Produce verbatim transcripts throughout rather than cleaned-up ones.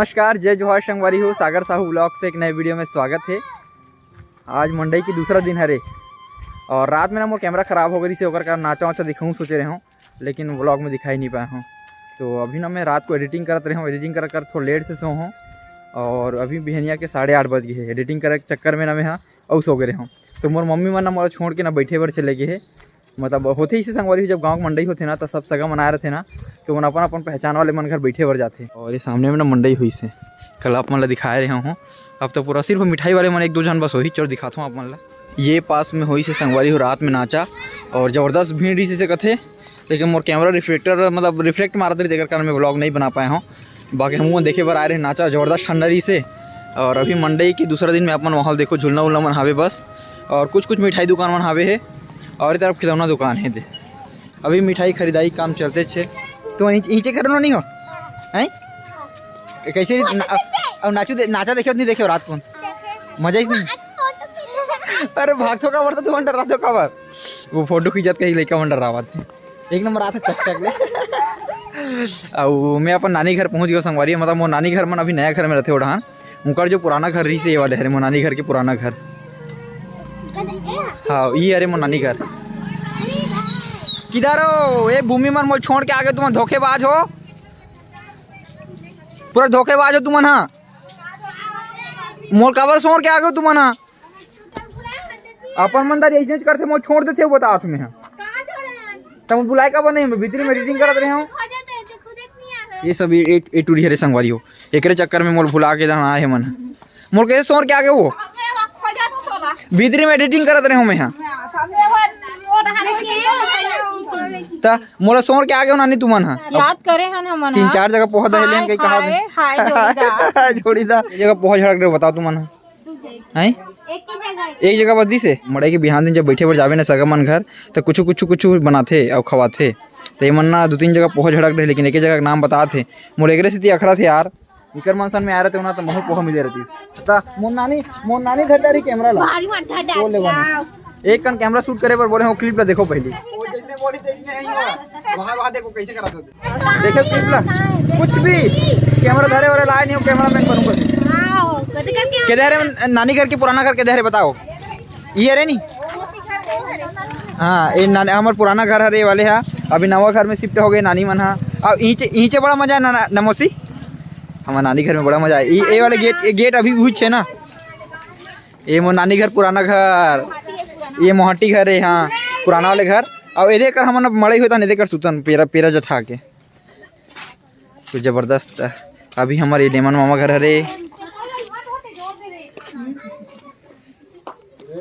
नमस्कार, जय जोहार संगवारी हो, सागर साहू व्लॉग से एक नए वीडियो में स्वागत है। आज मंडई के दूसरा दिन हरे और रात में ना मोर कैमरा खराब हो गई से ओकर कारण नाचा वाचा दिखाऊँ सोचे रहे हूँ, लेकिन व्लॉग में दिखाई नहीं पाया हूँ। तो अभी ना मैं रात को एडिटिंग करत रहे हूँ, एडिटिंग कर कर थोड़ा लेट से सो हूँ और अभी बिहनिया के साढ़े आठ बज गए हैं। एडिटिंग करे के चक्कर में ना मैं हाँ अउ सो गए रहे हूँ। तो मोर मम्मी मन ना मोला छोड़ के ना बैठे बर चले गए हैं। मतलब होथे इसे संगवारी हो, जब गाँव के मंडई होथे ना, तो सब सगा मन आए रथे ना, तो मन अपन अपन पहचान वाले मन घर बैठे बर जाथे। और ये सामने में ना मंडई होइसे, कल आप मन ला दिखाए रहे हूँ। अब तो पूरा सिर्फ मिठाई वाले मन एक दो झन बस होही। चलो दिखाता हूँ आप मन ला। ये पास में होइसे संगवारी हो रात में नाचा, और जबरदस्त भीड़ रहिसे कथे, लेकिन मोर कैमरा रिफ्लेक्टर मतलब रिफ्लेक्ट मारत रही, तेकर कारण मैं व्लॉग नहीं बना पाया हूँ। बाकी हम देखे बर आए रहे नाचा, जबरदस्त ठंडा रहिसे। और अभी मंडई के दूसरा दिन में अपन माहौल देखो, झुलना उलना मन हावे बस, और कुछ कुछ मिठाई दुकान मन हावे है, और ए तरफ खिलौना दुकान है दे। अभी मिठाई खरीदाई काम चलते छे। तो नीचे, नीचे करनो नहीं हो, हैं? कैसे ना, अब नाचू दे, नाचा देखे नहीं देखे रात को, मजा ही नहीं। अरे भाग तो का बरता तू मन डरात हो का बर? वो फोटो खींचत कहीं लइका मन डरावत है। एक नंबर आथे चकचक ले। अउ मैं अपन नानी घर पहुंच गयो संगवारी, मतलब मोर नानी घर मन अभी नया घर में रहते ओढ़ान। उनकर जो पुराना घर रही से ये वाले हरे मोर नानी घर के पुराना घर। हाँ, ये हरे मोर नानी घर। किधर हो ए भूमि मन, मोल छोड़ के आगे तुम धोखेबाज हो, पूरा धोखेबाज हो तुमन हा। मोल काबर छोड़ के आगे तुमन हा? अपन मन दारी अइसने करथे, मोर छोड़ देथे, वो बता तुम्हें। तब बुलाए का बने, मैं भीतरी में एडिटिंग करत रहे हूँ। ये सब ए, ए, ए टूरी हरे संगवारी हो, एकरे चक्कर में मोर भुला के जाना आए मन। मोर कैसे सोर के आगे वो भीतरी में एडिटिंग करत रहे हूँ मैं यहाँ। त मोला सोर के आगे हो नानी तुमन हा। याद करे हन हमन तीन हा। चार जगह पहुंच रहे लेन कहीं कहा हाय, हाय जोड़ीदार। जोड़ीदार। ये जगह पहुंच झड़क रहे बताओ तुमन हा। हैं? एक ही जगह। एक जगह बस दिसे। मड़ई के बिहान दिन जब बैठे बर जाबे ना सगा मन घर, त कुछु, कुछु, कुछु बनाथे अउ खवाथे। त एमन ना दू तीन जगह पोहा झड़क रहे, लेकिन एक जगह के नाम बतात हे। मोर एकरे सेती अखरा थे यार। इकर मनसन में आ रहे थे, उन्हा तो महू पोहा मिले रहती। त मोर नानी, मोर नानी धर डारी कैमरा ला। भारी मार धर डारी। बोल ले बने। एक कन कैमरा शूट करे बर बोले हो, क्लिप ला देखो पहली। वो जैसे बोली देखने आई हो। वहाँ, वहाँ देखो कैसे करा दो। देखे clip ला, कुछ भी कैमरा धरे वाला लाए नहीं हो, कैमरा मैन बनूंगा। हाँ, कथी करके के दे रे नानी घर के पुराना घर के दे रे बताओ। ये रे नी। हाँ, ये नानी, हमर पुराना घर हरे वाले हा। अभी नवा घर में शिफ्ट हो गए नानी मन हा। अब इचे, इचे बड़ा मजा है ना, ना, ना मौसी? हमर नानी घर में बड़ा मजा है। ये, ये वाले गेट, ये गेट अभी हुई छे ना। ये मोर नानी घर पुराना घर, ये मोहाटी घर है। हाँ, पुराना वाले घर। अब एदे कर हमन अब मड़ई होता नहीं, एदे कर सुतन पेरा, पेरा जठा के। तो जबरदस्त। अभी हमारे लेमन मामा घर हरे।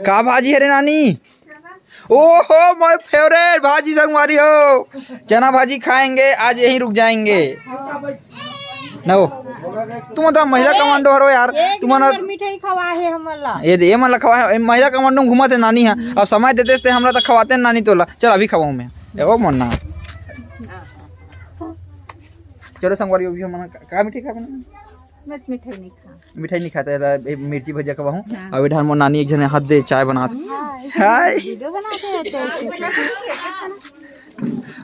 का भाजी हरे नानी? ओहो, my favourite भाजी संगवारी हो, चना भाजी खाएंगे आज, यहीं रुक जाएंगे। न हो, तुम तो महिला अरे, कमांडो हरो यार, एक तुम नंबर मिठाई खवा है हमन ला। ये दे, ये मन ला खवा है, महिला कमांडो में घुमाते नानी है। अब समय देते से हमला तो खवाते नानी तोला। चल अभी खवाऊं मैं। ए, ओ मन्ना। चलो संगवारी, अभी हम का, का मिठाई खाबे ना? मैं तो मिठाई नहीं खा। मिठाई नहीं खाता है, ए, मिर्ची भजिया खवाऊं। हाँ। अभी ढाल मोर नानी एक जने हाथ दे चाय बनात। हाय। हाय। वीडियो बनाते रहते हैं।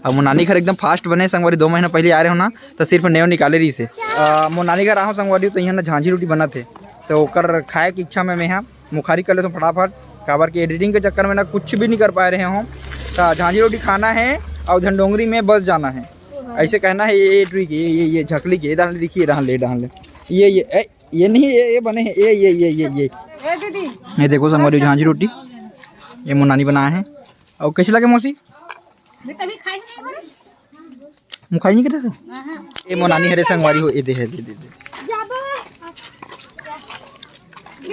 अब मोर नानी घर एकदम फास्ट बने संगवारी, दो महीना पहले आ रहे हो ना, तो सिर्फ नेव निकाले रही से। आ, मोर नानी घर आहो संगवारी, तो यहाँ ना झांझी रोटी बनत हे, तो ओकर खाए की इच्छा में मैं यहाँ मुखारी कर लेता हूँ फटाफट, काबर के एडिटिंग के चक्कर में ना कुछ भी नहीं कर पा रहे हो। तो झांझी रोटी खाना है और धनडोंगरी में बस जाना है, ऐसे कहना है। ये, ये ट्री के, ये, ये, ये झकली के, ये डाल देखिए, डाल ले, डाल ले, ये, ये, ए, ये नहीं, ये, ये बने हैं, ये, ये, ये, ये, ये। ए दीदी। ये देखो संगवारी झांझी रोटी, ये मोर नानी बनाया है। और कैसे लगे मौसी? मैं कभी खाई नहीं हूँ। मुखाई नहीं करे सो? हाँ। ये मोर नानी हरे संगवारी हो, ये दे है, दे, दे, दे।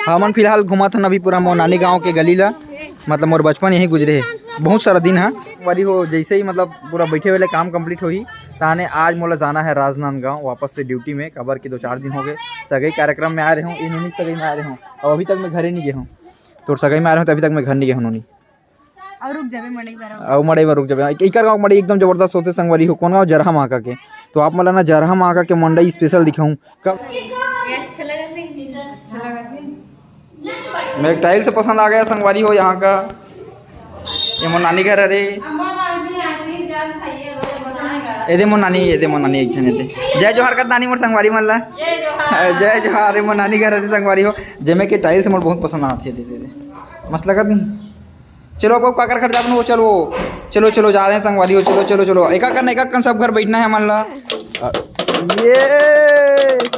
हमन फिलहाल घुमत हन अभी पूरा मोर नानी गांव के गली ला, मतलब मोर बचपन यहीं गुजरे है, बहुत सारा दिन है। वाली हो जैसे ही मतलब पूरा बैठे वाले काम कंप्लीट होही, ताने आज मोला जाना है राजनांदगांव वापस से ड्यूटी में, काबर के दो चार दिन हो गए सगई कार्यक्रम में आ रहे हूँ, इन्होंने सगई में आ रहे हूँ, और अभी तक मैं घर ही नहीं गए हूँ। तोर सगई में आ रहे हूँ तो अभी तक मैं घर नहीं गए हूँ नोनी। और रुक जाबे मड़ई बर। और मड़ई में रुक जाबे। इकर गाँव मड़ई एकदम जबरदस्त होते संगवारी हो। कौन गाँव? जरहा माका के। तो आप मन ला ना जरहा माका के मंडई स्पेशल दिखाऊं। कब? ये अच्छा लगा नहीं? अच्छा लगा नहीं? मेरे टाइल से पसंद आ गया संगवारी हो यहाँ का। ये मोर नानी घर हरे। ए दे मोर नानी, ए दे मोर नानी, एक झन ए दे। जय जोहार कर नानी मोर संगवारी मन ला। जय जोहार। जय जोहार, ए मोर नानी घर हरे संगवारी हो, जेमे के tiles मोर बहुत पसंद आथे। दे, दे, दे। मस्त लगत नहीं? चलो, अब काकर घर जाबो, चलो। चलो, चलो, जा रहे हैं संगवारी हो, चलो, चलो, चलो। एका कन, एका कन सब घर बैठना है हमन ला। अ, ये।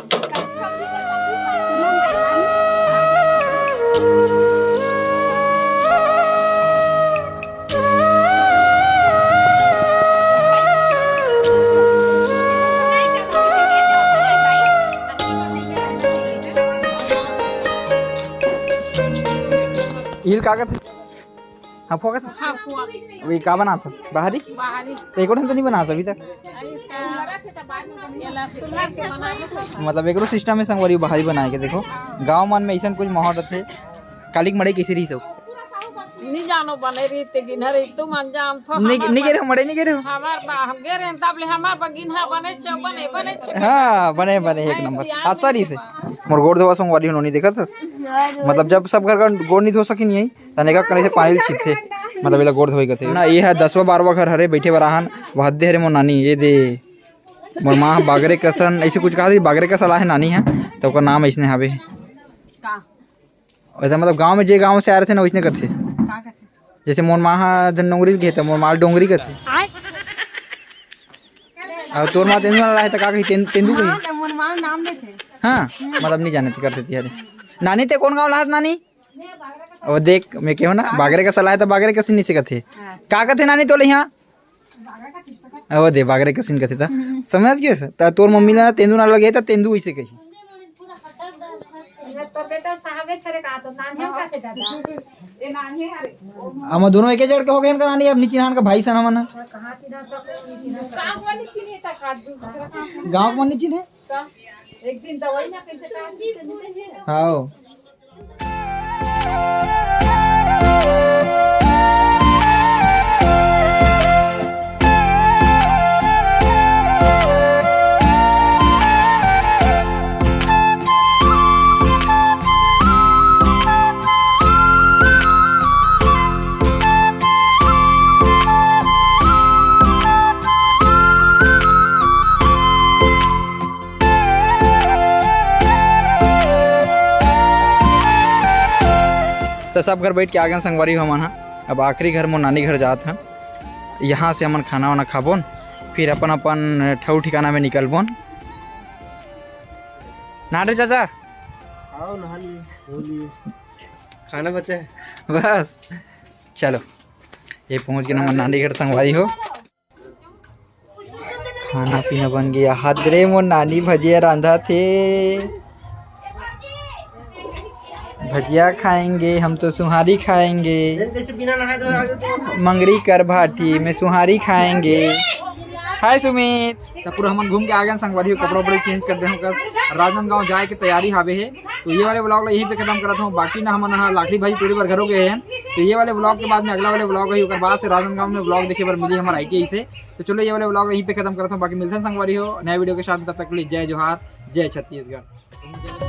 इल कागज। हाँ, फोकस। हाँ, फोकस। वही का बनात हस? बाहरी? बाहरी। तो एको ठन तो नहीं बनात अभी तक? अभी तक। मतलब एकरो system है संगवारी, बाहरी बनाए के देखो। गांव मन में ऐसन कुछ माहौल रथे। काली के मड़ई कैसे रही सब? नहीं जानो बने रही ते गिनहर, तुम अनजान थो। नहीं, हमार नहीं गे रहे हो, मड़ई नहीं गे रहे हो? हमार बा-, हम गे रहे तब ले हमार बा गिनहा बने चौ बने, बने छे। हाँ, बने, बने, एक नंबर। अच्छा रही से। मोर गोड़ धोवा संगवारी हो, नोनी देखत हस? मतलब जब सब घर का गोड़ नहीं धो सकिन यही, तने का करे से पानी ल छींचथे, मतलब एला गोड़ धोई कथे ना। ये है दसवां बारहवां घर हरे, बैठे बर आहन, वह दे हरे मोर नानी, ये दे। मोर माँ ह बागरे कसन, ऐसे कुछ कहा थी, बागरे कसल आहे नानी है, तो ओकर नाम ऐसने हावे। का? वैसे मतलब गांव में जे गांव से आ रहे थे ना, वैसने कथे। का कथे? जैसे मोर माँ ह जन डोंगरी के, तो मोर माँ ल डोंगरी कथे। आय? और तोर माँ तेंदू वाला है, तो का कही? तें-, तेंदू कही? हाँ, तो मोर माँ नाम लेथे। हाँ, मतलब नहीं जाने थे, कर देती है। नानी ते कौन गांव लाहस नानी? ओ देख, मैं कहूँ ना, बागरे कसल आहे त बागरे कसिन नहीं से कथे। हाँ। का कथे नानी तोले यहाँ? ओ दे, बागरे कसिन कथे त। समझ गए से? त तोर मम्मी ला तेंदू ना लगे त तेंदू इसे कही। ये तो बेटा साहबे छरे का तो नान्हे का थे दादा। ये नान्हे हरे। हम दोनों एके जड़ के हो गए इनका नानी, अब नी चिन्हान का भाई सन हमन। कहाँ चिन्हा सब नहीं चिन्हा। गाँव को नहीं चिन्हे त का दूसरा गाँव। गाँव को नहीं चिन्हे? त एक दिन दवाई ना कैसे काम की तो नहीं है। हाँ। तो सब घर बैठ के आगन संगवारी हो हमन ह। अब आखिरी घर मोर नानी घर जात हन। यहाँ से हमन खाना वाना खाबोन, फिर अपन अपन ठऊ ठिकाना में निकलबोन। ना रे चाचा। आओ नहा लिए, धो लिए। खाना बचा है। बस। चलो, ये पहुँच गए हमर नानी घर संगवारी हो। खाना पीना बन गया। हाथ रे मोर नानी भजिया रांधा थे। भजिया खाएंगे हम तो सुहारी खाएंगे। मंगरी कर भाटी में सुहारी खाएंगे। हाय सुमित। तो पूरा हमन घूम के आ गए संगवारी हो, कपड़ा उपड़ा चेंज कर दे हो कस राजनांदगांव जाए के तैयारी हावे हे। तो ये वाले vlog ला यहीं पे खत्म करत हूँ। बाकी ना हमन ह लाखड़ी भाजी टोरे बर घरो गए हैं। तो ये वाले vlog के बाद में अगला वाले vlog है, ओकर बाद से राजनांदगांव में vlog देखे बर मिली हमारा आई टी आई से। तो चलो ये वाले vlog ला यहीं पे खत्म करत हूँ। बाकी मिलते हैं संगवारी हो नया video के साथ। तब तक के लिए जय जोहार, जय छत्तीसगढ़।